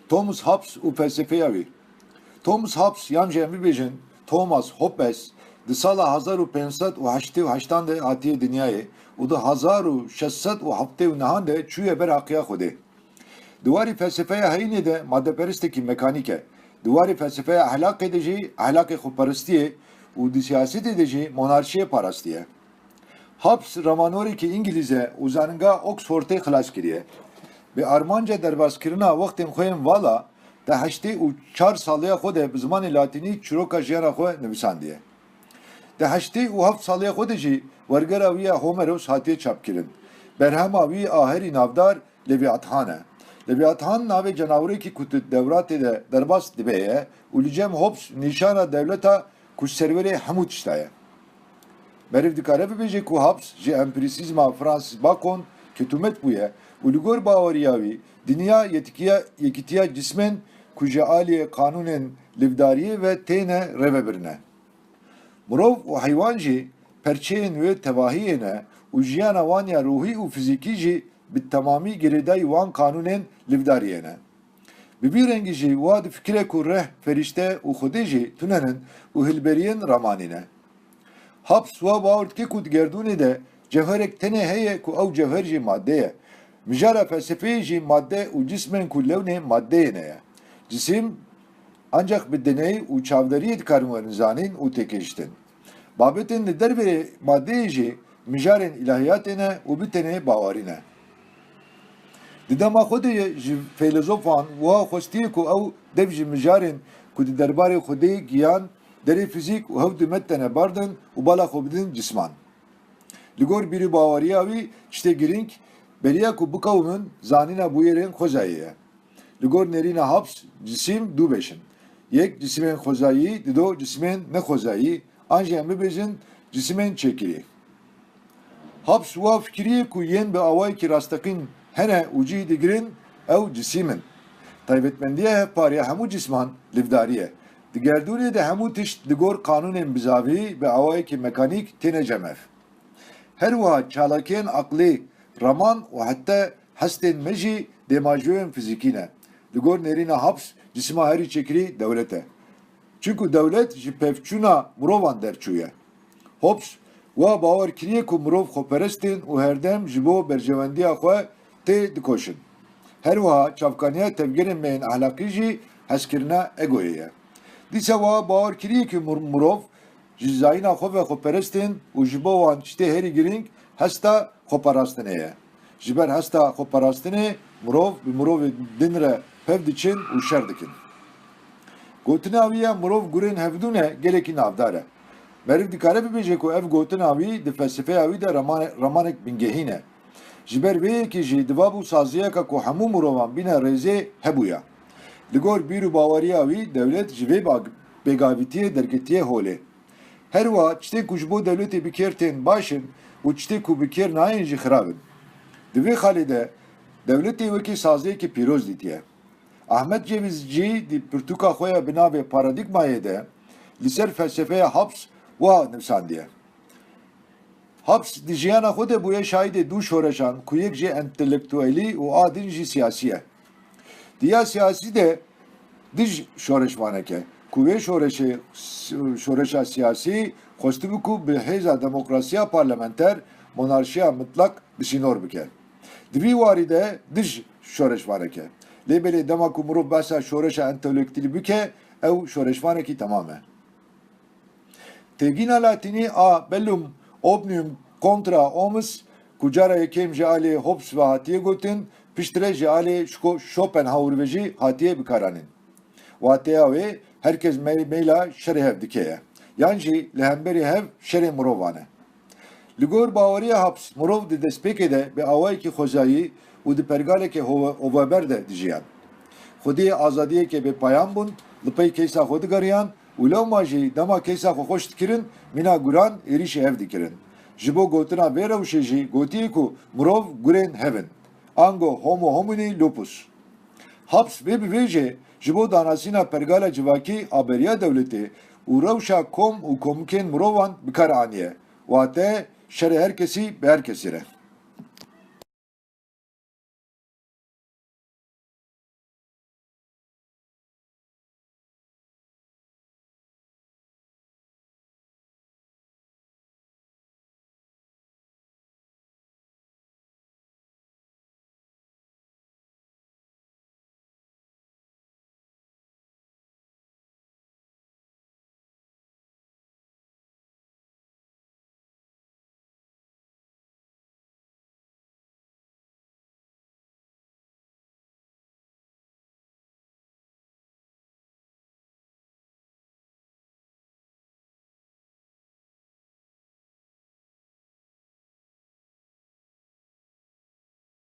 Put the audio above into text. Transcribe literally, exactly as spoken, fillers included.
Thomas Hobbes û felsefeya wî. Thomas Hobbes, yan jî em bibêjin Thomas Hobbes, di sala hezar û pênc sed û heştê û heştan de hatiye dinyayê û di hezar û şeş sed û heftê û nehan de çûye ber heqiya Xwedê. Di warê felsefeya heyînê de maddeperestekî mekanîk e. Di warê felsefeya ehlaqê de jî ehlaqê xweperestiyê û di siyasetê de jî monarşiyê parastiye. Hobbes ramanorêkî Îngilîz e û zanîngeha Oxfordê xilas kiriye. Bi armanca derbaskirina wextên xwe yên vala, di heştê û çar saliya xwe de bi zimanê latînî çîroka jiyana xwe nivîsandiye. Di heştê û heft saliya xwe de jî wergera wî ya Homeros hatiye çapkirin. Berhema wî a herî navdar Leviathan e. Leviathan navê cenawrekî ku di Dewratê de derbas dibe ye û li cem Hobbes nîşana dewleta ku serwerê hemû tişta ye. Meriv dikare bibêje ku Hobbes ji empirîsîzma Francis Bacon ketûmet bûye û li gor baweriya wî dinya yetikiya, yekîtiya cismên ku ji aliyê qanûnên livdariyê ve têne rêvebirin e. Mirov û heywan jî perçeyên wê tevahiyê ne û jiyana wan ya ruhî û fizîkî jî bi temamî girêdayî wan qanûnên livdariyê ne. Bi vî rengî jî wa difikire ku rih, ferîşte û Xwedê jî tune nin û hilberiyên ramanî ne. Hobbes wa bawer dike ku di gerdûnê de cewherek tenê heye ku ew cewher jî madde ye. Mijara felsefeyê jî madde û cismên ku lewnê maddeyê ne ye. Cisîm ancak bi deney û çavderiyê dikarin werin zanîn û têkiştin. Babetên li derveyê maddeyê jî mijarên îlahiyatê ne û bi tenê bawerî ne. Di dema xwe de ye ji feylezofan wiha xwestiye ku ew dev ji mijarên ku di derbarê Xwedê, giyan, derê fizîk û hev di me tene berdin û bala xwe bidin cisman. Li gor bîr û baweriya wî tiştê girîng beriya ku biqewimin zanîna bûyerên xwezayê ye. Li gor nêrîna Hobbes cisîm du beş in. Yek cisîmên xwezayî, dido cisîmên nexwezayî, an jî em bibêjin cisîmên çêkirî. Hobbes wa fikirî ku yên bi awayekî rasteqîn hene û cih digirin, ew cisîm in. Taybetmendiya hevpar ya hemû cisman livdarî ye. Di gerdûnê de hemû tişt li gor qanûnên bizavî bi awayekî mekanîk têne cem hev. Her wiha çalakiyên aqlî, raman û heta hestên me jî dêmajoyên fizîkî ne. Li gor nêrîna Hobbes cisîma herî çêkirî dewlet e. Çimku dewlet ji pevçûna mirovan derçûye. Hobbes wa bawer kiriye ku mirov xweperest in û herdem ji bo berjewendiya xwe tê dikoşin. Her wiha çavkaniya tevgerên me yên ehlaqî jî hezkirina egoyê ye. Dîsa wa bawer kiriye ku mir-, mirov ji zayîna xwe ve xweperest in û ji bo wan tiştê herî girîng hesta xweparastinê ye. Ji ber hesta xweparastinê mirov bi mirovê din re pev diçin û şer dikin. Gotina wî ya mirov gurên hevdû ne gelekî navdar e. Meriv dikare bibêje ku ev gotina wî di felsefeya wî de ramane-, ramanek bingehîn e. Ji ber vê yekê jî divabû saziyeka ku hemû mirovan bîne rêzê hebûya. Li gor bîr û baweriya wî dewlet ji vê bag-, bêgavîtiyê derketiye holê. Her wiha tiştên ku ji bo dewletê bi kêr tên baş in û tiştên ku bi kêr nayên jî xirab in. Di vê xalê de dewletê wekî saziyekî pîroz dîtiye. Ahmet Cevizci di pirtûka xwe ya bi navê Paradîgmayê de li ser felsefeya Hobbes wiha nivîsandiye. Hobbes di jiyana xwe de bûye şahidê du şoreşan ku yek jî entelektuelî û a din jî siyasî ye. Di ya siyasî de dij şoreşvanek e ku wê şoreşê, şoreşa siyasî xwestibû ku bi hêza demokrasiya parlamenter monarşiya mitlaq bi sînor bike. Di vî warî de dij şoreşvanek e. Lê belê dema ku mirov behsa şoreşa entelektuelî bike, ew şoreşvanekî temam e. Têgîna latînî a bellum omnium contra omus, ku cara yekêm ji alê Hobbes ve hatiye gotin, piştre ji alê Şko-, Schopenhauer ve jî hatiye bikaranîn. Wateya wê, her kes me-, meyla şerê hev dike ye. Yan jî li hemberî hev şerê mirovan e. Li gor baweriya Hobbes, mirov di destpêkê de bi awayekî xwezayî û di pergaleke hove-, hoveber de dijiyan. Xwediyê azadiyeke bêpayan bûn, li pey keysa xwe digeriyan û lewma jî dema keysa xwe xweş dikirin, mîna guran êrîşî hev dikirin. Ji bo gotina vê rewşê jî gotiye ku mirov gurên hev in. Ango homo homini lupus. Hobbes vê bi vê jê ji bo danasîna pergala civakî a beriya dewletê û rewşa kom û komikên mirovan bi kar aniye. Wate şerê her kesî bi her kesî re.